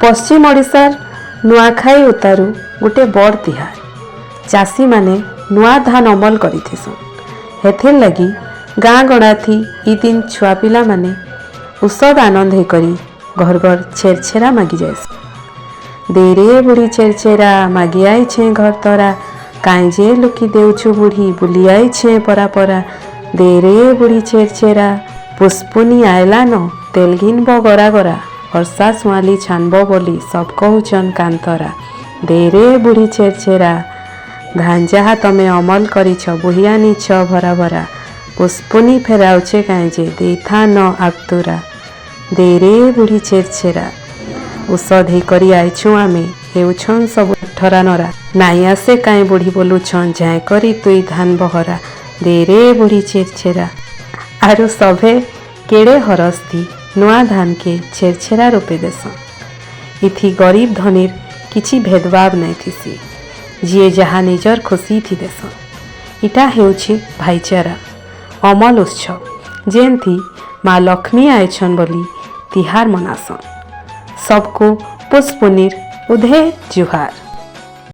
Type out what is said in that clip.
ପଶ୍ଚିମ ଓଡ଼ିଶାର ନୂଆଖାଇ ଉତାରୁ ଗୋଟେ ବଡ଼ ତିହାର। ଚାଷୀମାନେ ନୂଆ ଧାନ ଅମଲ କରିଥିସନ୍। ହେଥିର୍ ଲାଗି ଗାଁ ଗଣ୍ଡାଥି ଇ ଦିନ ଛୁଆ ପିଲାମାନେ ଉଷଦ ଆନନ୍ଦ ହେଇକରି ଘର ଘର ଛେରଛେରା ମାଗି ଯାଏସନ୍। ଦେ ରେ ବୁଢ଼ୀ ଛେରଛେରା, ମାଗି ଆଇଛେଁ ଘର ତରା, କାଇଁ ଯେ ଲୁକି ଦେଉଛୁ ବୁଢ଼ୀ, ବୁଲି ଆଇଛେଁ ପରା ପରା, ଦେ ରେ ବୁଢ଼ୀ ଛେରଛେରା। ପୁଷ୍ପୁନି ଆଇଲାନ, ତେଲ ଘିନବ ଗରା ଗରା, ଅର୍ଷା ସୁଆଁଲି ଛାନବ ବୋଲି ସବ୍ କହୁଛନ୍ କାନ୍ତରା, ଦେ ରେ ବୁଢ଼ୀ ଛେରଛେରା। ଧାନ ଯାହା ତମେ ଅମଲ କରିଛ, ବୋହି ଆନିଛ ଭରା ଭରା, ପୁଷ୍ପୁନି ଫେରାଉଛେ କାଏଁ ଯେ, ଦେଇଥା ନ ଆଗତୁରା, ଦେ ରେ ବୁଢ଼ୀ ଛେରଛେରା। ଉଷଦ ହେଇକରି ଆଇଛୁଁ ଆମେ, ହେଉଛନ୍ ସବୁ ଠରା ନରା, ନାଇଁ ଆସେ କାଏଁ ବୁଢ଼ୀ ବୋଲୁଛନ୍, ଝାଏଁ କରି ତୁଇ ଧାନ ବହରା, ଦେ ରେ ବୁଢ଼ୀ ଛେରଛେରା। ଆରୁ ସଭେ କେଡ଼େ ହରସ୍ଥି ନୂଆ ଧାନକେ ଛେରଛେରା ରୂପେ ଦେସନ୍। ଇଥି ଗରିବ ଧନୀର କିଛି ଭେଦଭାବ ନାଇଁ ଥିସି। ଯିଏ ଯାହା ନିଜର ଖୁସି ଥି ଦେସନ୍। ଇଟା ହେଉଛି ଭାଇଚାରା ଅମଲ ଉତ୍ସବ, ଯେନ୍ଥି ମା ଲକ୍ଷ୍ମୀ ଆଇଛନ୍ ବୋଲି ତିହାର ମନାସନ୍। ସବକୁ ପୁଷ୍ ପୁନିର ଉଧେ ଜୁହାର।